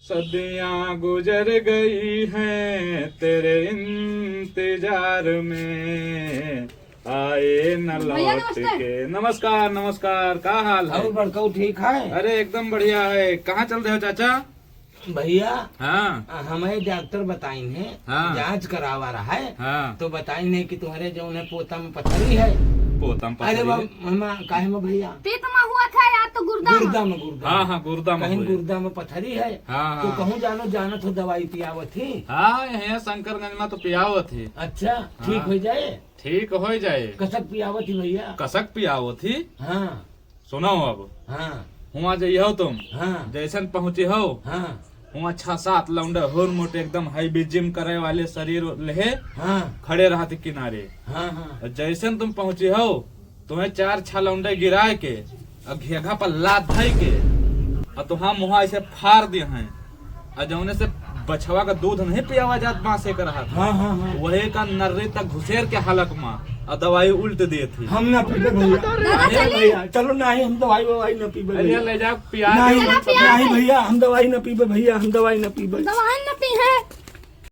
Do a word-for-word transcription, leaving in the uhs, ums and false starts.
सदियां गुजर गई हैं तेरे इंतजार में, आए न भैया, लौट नमस्ते। के। नमस्कार, नमस्कार, का हाल है? और बड़कऊ ठीक है? अरे, एकदम बढ़िया है। कहाँ चल रहे हो, चाचा? भैया, हाँ। हमें डॉक्टर बताइन है, हाँ। जांच करावा रहा है, हाँ। तो बताइन है कि तुम्हारे जौन है पोता में पथरी है। पोता में अरे पथरी बा-, है? मामा, काहे में भैया? पेट में हुआ था यार, तो गुर्दा में। गुर्दा में, गुर्दा हाँ, में। हाँ, गुर्दा में कहीं हुई। गुर्दा में पथरी है, हाँ, तो हाँ। कहूँ जानो, जानत हो दवाई पियावत ही। हाँ, यहाँ शंकरगंज में तो पियावत ही। अच्छा, ठीक हाँ। हो जाए? ठीक हो जाए। कसक पियावत ही भैया? कसक पियावत ही। हाँ। सुनो अब। हाँ। हुआं जइहो तुम। हाँ। जैसन पहुँची हो, हाँ। हुआं छह सात लौंडे हुरमुट एकदम heavy gym करे वाले शरीर लेहे हाँ। खड़े रहत किनारे। हाँ, हाँ। और जैसन तुम पहुँची हो, तुम्हें चार छह लौंडे गिराए के, और घेघा पर लात धई के, और तुहां मुहा ऐसे फाड़ दिए हैं। और जौने से बछवा का दूध नहीं पियावा जात बांसे के रहत। हाँ, हाँ, हाँ। वही का नर्री तक घुसेर के हलक मा, और दवाई उल्ट दिए थी। हम ना पीबे भैया। दादा, अरे चलिए। भैया, चलो नहीं, हम दवाई ववाई ना पीबे अरे भैया। ले जाओ, पिया नहीं, दो। नहीं भैया, हम दवाई ना पीबे भैया, हम दवाई ना पीबे। दवाई ना पी है।